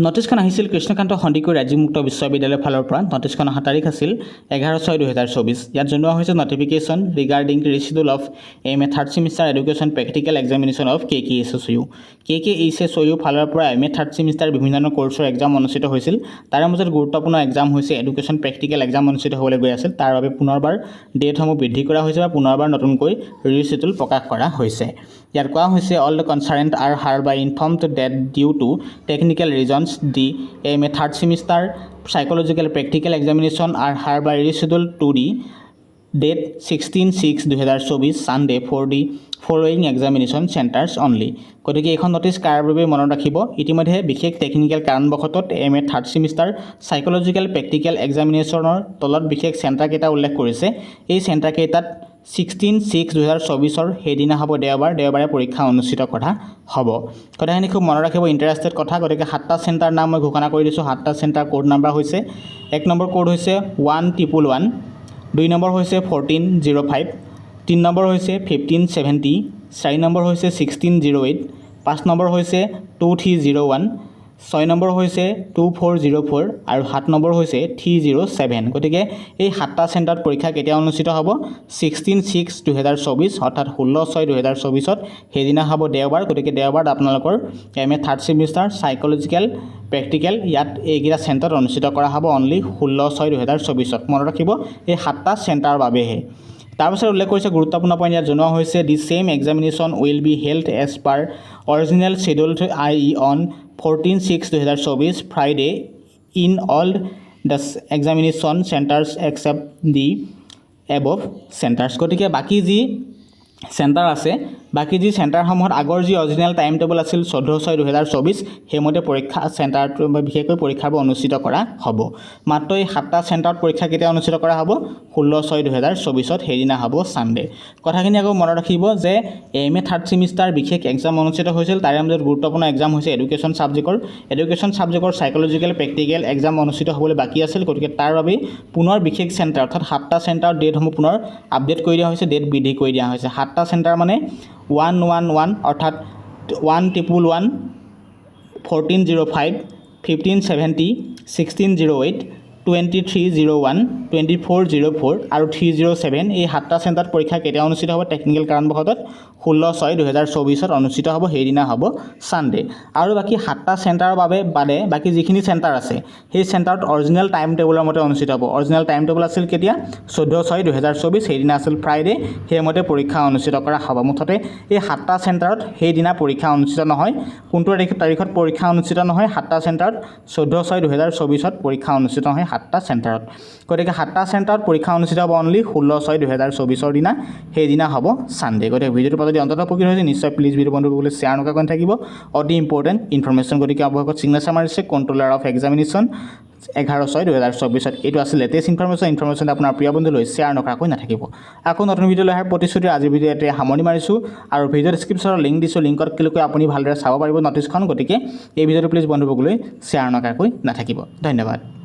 নটিছখন আহিছিল কৃষ্ণকান্ত সন্দিকৈ ৰাজ্যিক মুক্ত বিশ্ববিদ্যালয়ৰ ফালৰ পৰা। নটিছখন অহা তাৰিখ আছিল 11/6/2024। ইয়াত জনোৱা হৈছে, "Notification regarding reschedule of M.A. Third Semester Education Practical Examination of KKHSOU." KKHSOU ফালৰ পৰা এম এ থাৰ্ড ছেমিষ্টাৰ বিভিন্ন ধৰণৰ কৰ্চৰ এক্সাম অনুষ্ঠিত হৈছিল। তাৰে মাজত গুৰুত্বপূৰ্ণ এক্সাম হৈছে এডুকেশ্যন প্ৰেক্টিকেল এক্সাম অনুষ্ঠিত হ'বলৈ গৈ আছিল। তাৰ বাবে পুনৰবাৰ ডেটসমূহ বৃদ্ধি কৰা হৈছে বা পুনৰবাৰ নতুনকৈ ৰিচিডিউল প্ৰকাশ কৰা হৈছে। ইয়াত কোৱা হৈছে, "All the concerned are hereby informed that due to technical reasons, the M.A. Third Semester Psychological Practical Examination are hereby reschedule to the date 16/6/2024, Sunday, for the following examination centers only." গতিকে এইখন notice কাৰ বাবে মনত ৰাখিব। ইতিমধ্যে বিশেষ technical কাৰণবশতঃ M A third semester psychological practical এক্সামিনেশ্যনৰ তলত বিশেষ চেণ্টাৰকেইটা উল্লেখ কৰিছে। এই চেণ্টাৰকেইটাত 16/6/2024ৰ সেইদিনা হ'ব দেওবাৰ, দেওবাৰে পৰীক্ষা অনুষ্ঠিত কৰা হ'ব। কথাখিনি খুব মনত ৰাখিব, ইণ্টাৰেষ্টেড কথা। গতিকে সাতটা চেণ্টাৰ নাম মই ঘোষণা কৰি দিছোঁ। সাতটা চেণ্টাৰ কোড নাম্বাৰ হৈছে, এক নম্বৰ কোড হৈছে 1111, দুই নম্বৰ হৈছে 1405, তিনি নম্বৰ হৈছে 1570, চাৰি নম্বৰ হৈছে 1608, পাঁচ নম্বৰ হৈছে 2301, ছয় নম্বৰ হৈছে 2404 আৰু সাত নম্বৰ হৈছে 307। গতিকে এই সাতটা চেণ্টাৰত পৰীক্ষা কেতিয়া অনুষ্ঠিত হ'ব? 16/6/2024, অৰ্থাৎ 16/6/2024ত, সেইদিনা হ'ব দেওবাৰ। গতিকে দেওবাৰত আপোনালোকৰ M A third semester psychological practical ইয়াত এইকেইটা চেণ্টাৰত অনুষ্ঠিত কৰা হ'ব অনলি 16/6/2024ত। মনত ৰাখিব, এই সাতটা চেণ্টাৰৰ বাবেহে। তাৰপাছত উল্লেখ কৰিছে, গুৰুত্বপূৰ্ণ পইণ্ট ইয়াত জনোৱা হৈছে, "The same examination will be held as per original schedule, i.e. on 14/6/2024, Friday, in all the examination centers except the above centers." গতিকে বাকী যি চেণ্টাৰ আছে, বাকী যি চেণ্টাৰসমূহত আগৰ যি অৰিজিনেল টাইম টেবুল আছিল 14/6/2024, সেইমতে পৰীক্ষা চেণ্টাৰটো বিশেষকৈ পৰীক্ষাবোৰ অনুষ্ঠিত কৰা হ'ব। মাত্ৰ এই সাতটা চেণ্টাৰত পৰীক্ষা কেতিয়া অনুষ্ঠিত কৰা হ'ব? 16/6/2024ত, সেইদিনা হ'ব ছানডে। কথাখিনি আকৌ মনত ৰাখিব যে এম এ থাৰ্ড ছেমিষ্টাৰ বিশেষ এক্সাম অনুষ্ঠিত হৈছিল। তাৰে মাজত গুৰুত্বপূৰ্ণ এক্সাম হৈছে এডুকেশ্যন ছাবজেক্টৰ। এডুকেশ্যন ছাবজেক্টৰ চাইক'লজিকেল প্ৰেক্টিকেল এক্সাম অনুষ্ঠিত হ'বলৈ বাকী আছিল। গতিকে তাৰ বাবেই পুনৰ বিশেষ চেণ্টাৰ, অৰ্থাৎ সাতটা চেণ্টাৰৰ ডেটসমূহ পুনৰ আপডেট কৰি দিয়া হৈছে, ডেট বৃদ্ধি কৰি দিয়া হৈছে। সাতটা চেণ্টাৰ মানে 111, অৰ্থাৎ 1111, 1405, 1570, 1608, 2301, 2404 আৰু 307। এই সাতটা চেণ্টাৰত পৰীক্ষা কেতিয়া অনুষ্ঠিত হ'ব? টেকনিকেল কাৰণবশতঃ 16/6/2024ত অনুষ্ঠিত হ'ব, সেইদিনা হ'ব ছানডে। আৰু বাকী সাতটা চেণ্টাৰৰ বাবে বাদে বাকী যিখিনি চেণ্টাৰ আছে, সেই চেণ্টাৰত অৰিজিনেল টাইম টেবুলৰ মতে অনুষ্ঠিত হ'ব। অৰিজিনেল টাইম টেবুল আছিল কেতিয়া? 14/6/2024, সেইদিনা আছিল ফ্ৰাইডে, সেইমতে পৰীক্ষা অনুষ্ঠিত কৰা হ'ব। মুঠতে এই সাতটা চেণ্টাৰত সেইদিনা পৰীক্ষা অনুষ্ঠিত নহয়। কোনটো তাৰিখত পৰীক্ষা অনুষ্ঠিত নহয় সাতটা চেণ্টাৰত? 14/6/2024ত পৰীক্ষা অনুষ্ঠিত নহয় সাতটা চেণ্টাৰত। গতিকে সাতটা চেণ্টাৰত পৰীক্ষা অনুষ্ঠিত হ'ব অনলি 16/6/2024ৰ দিনা, সেইদিনা হ'ব ছানডে। গতিকে ভিডিঅ'টোৰ পৰা যদি অন্ততঃ উপকৃত হৈছে, নিশ্চয় প্লিজ ভিডিঅ' বন্ধুসকলে শ্বেয়াৰ নকৰাকৈ নাথাকিব। অতি ইম্পৰ্টেণ্ট ইনফৰমেশ্যন। গতিকে অৱশেষত ছিগনেচাৰ মাৰিছে কণ্ট্ৰলাৰ অফ এক্সামিনেশ্যন 11/6/2024ত। এইটো আছিল লেটেষ্ট ইনফৰমেশ্যন। ইনফৰমেশ্যন আপোনাৰ প্ৰিয় বন্ধুলৈ শ্বেয়াৰ নকৰাকৈ নাথাকিব। আকৌ নতুন ভিডিঅ' লৈ অহাৰ প্ৰতিশ্ৰুতি আজিৰ ভিডিঅ' ইয়াতে সামৰণি মাৰিছোঁ আৰু ভিডিঅ' ডিছক্ৰিপশ্যনৰ লিংক দিছোঁ। লিংকত ক্লিক কৰি আপুনি ভালদৰে চাব পাৰিব নটিছখন। গতিকে এই ভিডিঅ'টো প্লিজ বন্ধুবৰ্গলৈ শ্বেয়াৰ নকৰাকৈ নাথাকিব। ধন্যবাদ।